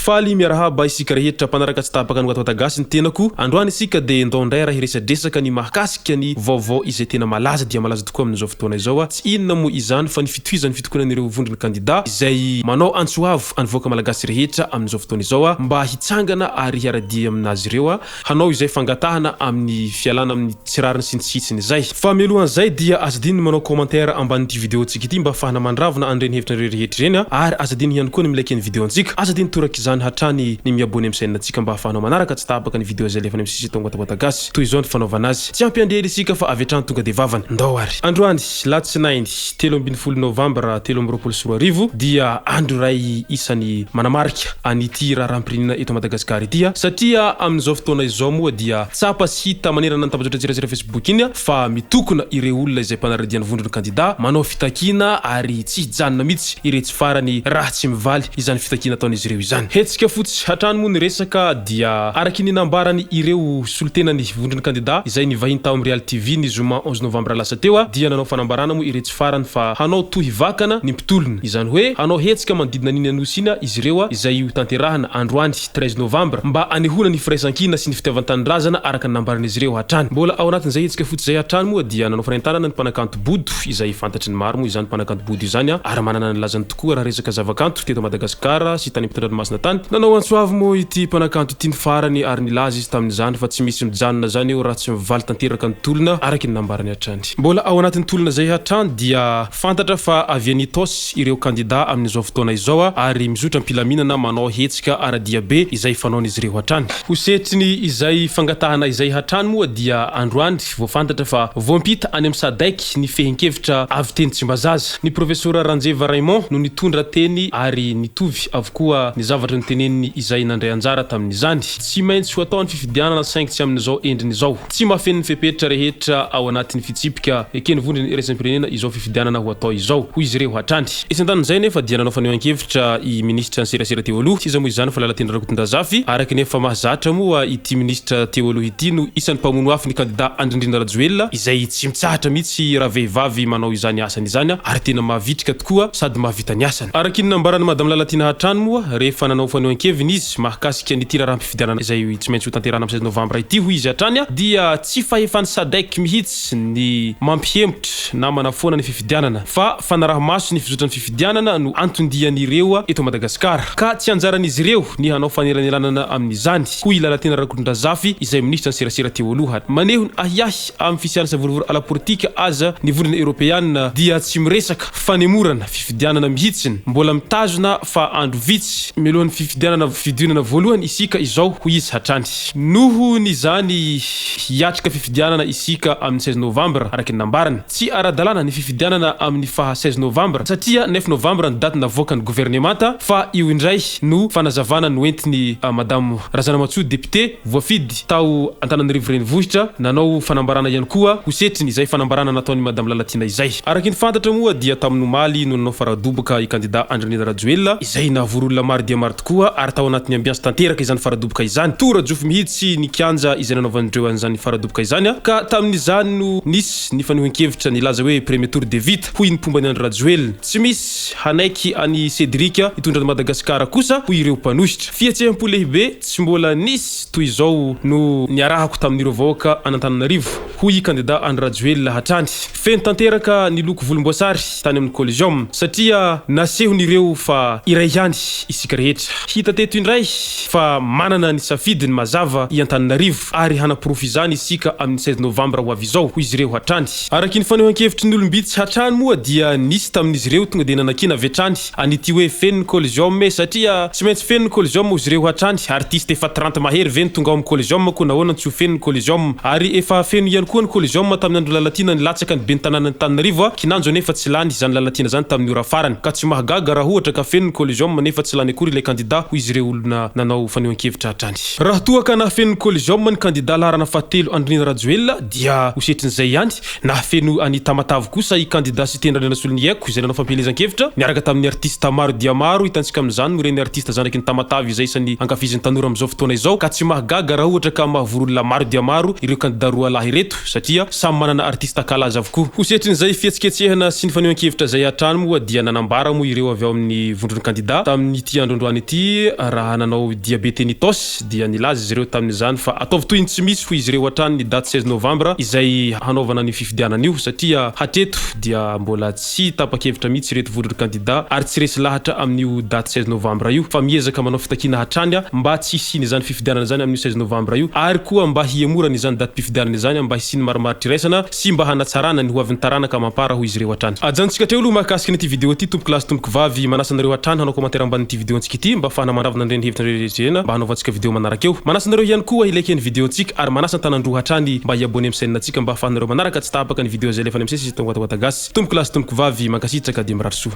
Faly miarahaba isika rehetra mpanaraka tsy tapaka ny Watawata Gasy ny tenako. Androany isika dia ndao indray raha hiresadresaka ny mahakasika ny vaovao izay tena malaza dia malaza tokoa amin'izao fotoana izao. Tsy inona moa izany fa ny fitohizan'ny fitokonan'ireo vondron'ny kandida izay manao antso avo an'ny vahoaka malagasy rehetra amin'izao fotoana izao mba hitsangana ary hiara-dia aminazy ireo hanao izay fangatahana amin'ny fialana amin'ny tsy rariny sy ny tsy hitsiny izay. Fa mialohan'izay dia aza adino ny manao commentaire ambanin'ity vidéo-ntsika ity mba ahafahana mandravona an'ireny hevitrareo rehetra ireny ary aza adino ihany koa ny mi-like ny vidéo-ntsika. Aza adino torak'izany hatrany ny mi-abonner amin'ny chaîne-ntsika mba ahafahanao manaraka tsy tapaka ny vidéo izay alefa any amin'ny site Tongotongota Gasy. Toy izao ny fanaovana azy. Tsy hampiandry ela isika fa avy hatrany tonga dia vavany. Ndao ary. Androany, latsinainy 13 novambra 2023 dia andro iray isany manamarika an'ity raharaham-pirenena eto Madagasikara ity satria amin'izao fotoana izao moa dia tsapa sy hita manerana ny tambajotran-tserasera Facebook iny fa mitokona ireo olona izay mpanara-dia ny vondron'ny kandida manao fitakiana ary tsy hijanona mihitsy iretsy farany raha tsy mivaly izany fitakiana ataon'izy ireo izany. Hetsika fotsy hatrany moa ny resaka dia araky ny nambarany ireo solontenan'ny vondron'ny kandida izay nivahiny tao amin'ny Real TV ny zoma 11 novambra lasa teo dia nanao fanambarana moa iretsy farany fa hanao tohy vakana ny mpitolona, izany hoe hanao hetsika manodidina an'iny Anosy iny izy ireo izay ho tanterahana androany 13 novambra mba hanehoana ny firaisankina sy ny fitiavan-tanindrazana araka ny nambaran'izy ireo hatrany. Mbola ao anatin'izay hetsika fotsy izay hatrany moa dia nanao fanentanana ny mpanakanto Bodo izay fantatry ny maro moa izany mpanakanto Bodo izany ary manana ny lazany tokoa raha resaka zavakanto teto Madagasikara sy tany ampitan-dranomasina tany. Nanao antso avo moa ity mpanakanto ity ny farany ary nilaza izy tamin'izany fa tsy misy mijanona izany eo raha tsy mivaly tanteraka ny tolona araka ny nambarany hatrany. Mbola ao anatin'ny tolona izay hatrany dia fantatra fa avy any Itaosy ireo kandida amin'izao fotoana izao ary mizotra am-pilaminana manao hetsika ara-diabe izay fanaon'izy ireo hatrany. Ho setriny izay fangatahana izay hatrany moa dia androany vao fantatra fa voampita any amin'ny Sadec ny fehin-kevitra avy teny Tsimbazaza. Ny Profesora Ranjeva Raymond no nitondra teny ary nitovy avokoa ny zavatra noteneniny izay nandray anjara tamin'izany. Tsy maintsy ho atao ny fifidianana saingy tsy amin'izao endriny izao. Tsy mahafeno ny fepetra rehetra ao anatin'ny fitsipika eken'ny vondrona iraisam-pirenena izao fifidianana ho atao izao, hoy izy ireo hatrany. Etsy andanin'izay anefa dia nanao fanehoan-kevitra i minisitra ny serasera teo aloha, tsy iza moa izany fa Lalatiana Rakotondrazafy, araka ny efa mahazatra moa ity minisitra teo aloha ity no isan'ny mpamono afo ny kandida Andry Nirina Rajoelina, izay tsy mitsahatra mihitsy ravehivavy manao izany asany izany ary tena mavitrika tokoa sady mahavita ny asany. Araka ny nambaran'i Madame Lalatiana hatrany moa rehefa nanao fanehoan-keviny izy mahakasika an'ity raharaham-pifidianana izay tsy maintsy hotanterahana amin'ny 16 novambra ity hoy izy hatrany dia tsy fahefan'ny Sadec mihitsy ny mampihemotra na manafoana ny fifidianana fa fanaraha-maso ny fizotran'ny fifidianana no anton-dian'ireo eto Madagasikara ka tsy anjaran'izy ireo ny hanao fanelanelanana amin'izany hoy i Lalatiana Rakotondrazafy izay minisitra ny serasera teo aloha. Maneho ny ahiahy amin'ny fisian'ny savorovoro ara-politika aza ny vondrona eoropeanina dia tsy miresaka fanemorana fifidianana mihitsy mbola mitazona fa andro vitsy mialohan'ny fifidianana fihodinana voalohany isika izao hoy izy hatrany. Noho ny izany hiatrika fifidianana isika amin'ny 16 novambra araka ny nambarany. Tsy ara-dalàna ny fifidianana amin'ny faha 16 novambra satria neuf novambra ny daty navoakan'ny governemanta fa io indray no fanazavana noentin'i Madamo Razanamatsoa député voafidy tao Antananarivo Renivohitra nanao fanambarana ihany koa ho setriny izay fanambarana nataon'i Madame Lalatiana izay. Araka ny fantatra moa dia tamin'ny omaly no nanao faradoboka i kandida Andry Nirina Rajoelina izay nahavory olona maro dia maro tokoa ary tao anatin'ny ambiansy tanteraka izany faradoboka izany. Tora-jofo mihitsy ny kianja izay nanaovan'ireo an'izany faradoboka izany ka tamin'izany no nisy ny fanehoan-kevitra nilaza hoe premier tour dia vita hoy ny mpomba an'i Andry Rajoelina. Tsy misy hanaiky an'i Cédric hitondra an'i Madagasikara kosa hoy ireo mpanohitra. Fihetseham-po lehibe tsy mbola nisy toy izao no niarahako tamin'ireo vahoaka an'Antananarivo, hoy i kandida Andry Rajoelina hatrany. Feno tanteraka ny loko volomboasary tany amin'ny Coliseum, satria nasehon'ireo fa iray ihany isika rehetra. Hita teto indray fa manana ny safidiny mazava i Antananarivo ary hanaporofo izany isika amin'ny 16 novambra ho avy izao, hoy izy ireo hatrany. Araka ny fanehoan-kevitry ny olom-bitsy hatrany moa dia nisy tamin'izy ireo tonga dia nanakiana avy hatrany an'ity hoe feno ny Coliseum e satria tsy maintsy feno ny Coliseum ozy ireo hatrany, artiste efa 30 mahery ve no tonga ao amin'ny Coliseum koa nahoana no tsy ho feno ny Coliseum? Ary efa feno ihany koa ny Coliseum tamin'ny andro Lalatiana nilatsaka ny ben'ny tanànan'Antananarivo a, kinanjo anefa tsy lany izany Lalatiana izany tamin'ny ora farany ka tsy mahagaga raha ohatra ka feno ny Coliseum nefa tsy lany akory ilay kandida hoy izy ireo olona nanao fanehoan-kevitra hatrany. Raha toa ka nahafeno ny Coliseum ny kandida laharana fahatelo Andry Nirina Rajoelina dia ho setrin'izay ihany Nahafeno an'i Tamatave kosa i kandida Siteny Randrianasoloniaiko izay nanao fampielezan-kevitra niaraka tamin'ny artista maro dia maro. Hitantsika amin'izany moa ireny artista zanaky ny Tamatave izay isan'ny ankafizin'ny tanora amin'izao fotoana izao ka tsy mahagaga raha ohatra ka mahavory olona maro dia maro ireo kandida roa lahy ireto satria samy manana artista kalaza avokoa. Ho setrin'izay fihetsiketsehana sy ny fanehoan-kevitra izay hatrany moa dia nanambara moa ireo avy ao amin'ny vondron'ny kandida tamin'ity andro androany ity. ity raha nanao diabe teny Itaosy dia nilaza izy ireo tamin'izany fa ataovy toy ny tsy misy hoy izy ireo hatrany ny daty 16 novambra izay hanaovana an'io fifidianana io satria hatreto dia mbola tsy tapa-kevitra mihitsy ireto vondron'ny kandida ary tsy resy lahatra amin'io daty 16 novambra io fa miezaka manao fitakiana hatrany mba tsy hisian'izany fifidianana izany amin'io 16 novambra io ary koa mba hihemorana izany datim-pifidianana izany mba hisian'ny marimaritra-iraisana sy mba hanatsarana ny hoavin'ny taranaka amam-para hoy izy ireo hatrany. Ajanontsika hatreo aloha mahakasika an'ity video ity tompoko lahy sy tompoko vavy, manasa anareo hatrany hanao commentaire ambanin'ity video antsika ity mba afahana mandravona an'ireny hevitra ireny mba hanaovantsika video manaraka eo. Manasa anareo ihany koa hi-like ny video antsika ary manasa an-tanan-droa hatrany mba hi-abonner amin'ny chaîne antsika mba afahanareo manaraka tsy tapaka ny video izay alefan'ny MC sy Tonga Gasy. Tompoko lahy sy tompoko vavy, mankasitraka dia mirary soa.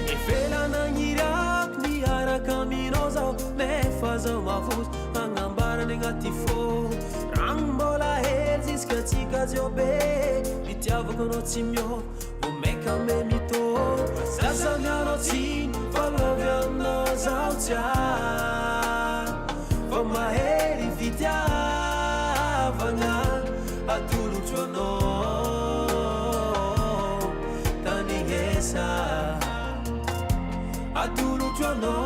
Efa nagnirako miaraka aminao zaho nefa zaho mavozo agnambarany agnaty fô Ragno mbola hely jusqu'à tsika ziobe Itiavako anao tsy miôva vao maika me mitô Zaza mianao tsiny fa avy aminao zaho tsy Fa mahery fitiavagna atolotro anao Tandrignesa atolotro anao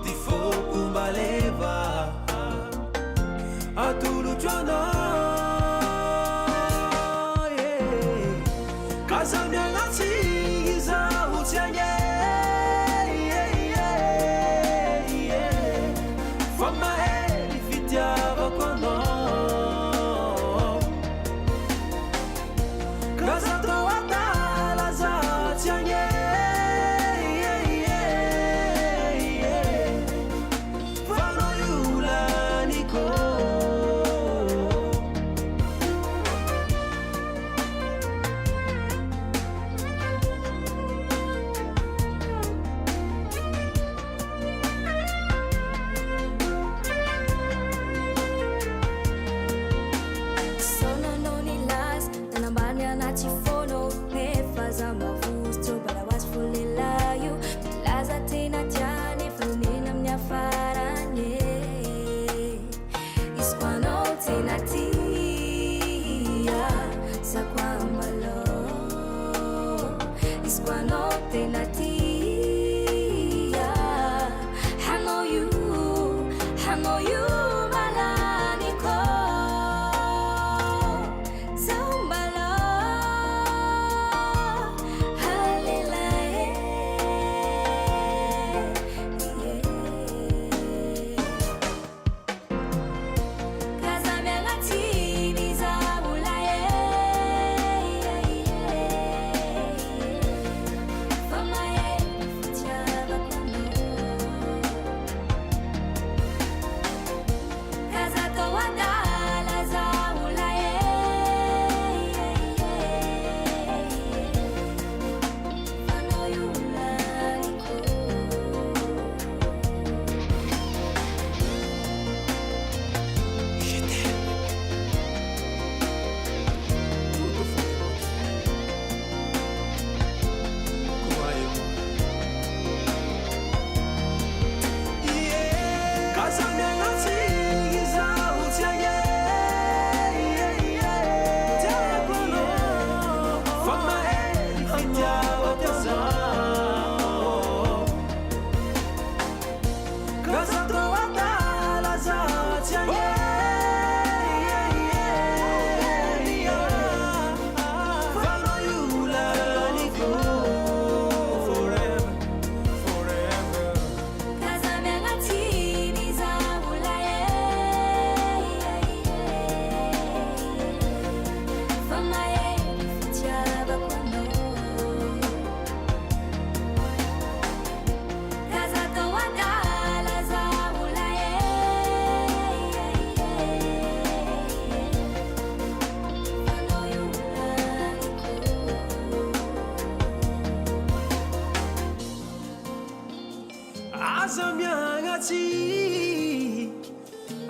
Ty foko mba leva atolotro anao yeah. K'aza miala tsiny izaho tsy agny Fa mahery fitiavako anao K'aza atao adala zaho tsy agny Fa anao io laniko. Sao nanao nilaza nanambany anaty fono nefa za mavozo tsy mbola ho azy fo lehilahy io milaza tena tia nefa nena amin'ny hafarany e izy ko anao tena tia za ko ambalao izy ko anao tena tia hanao io hanao io malaniko zaho mbala halela e K'aza miala tsiny izaho lahy e Fa mahery fitiavako anao.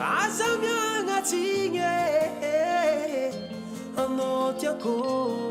Aza miagnatsigne e, anao tiako.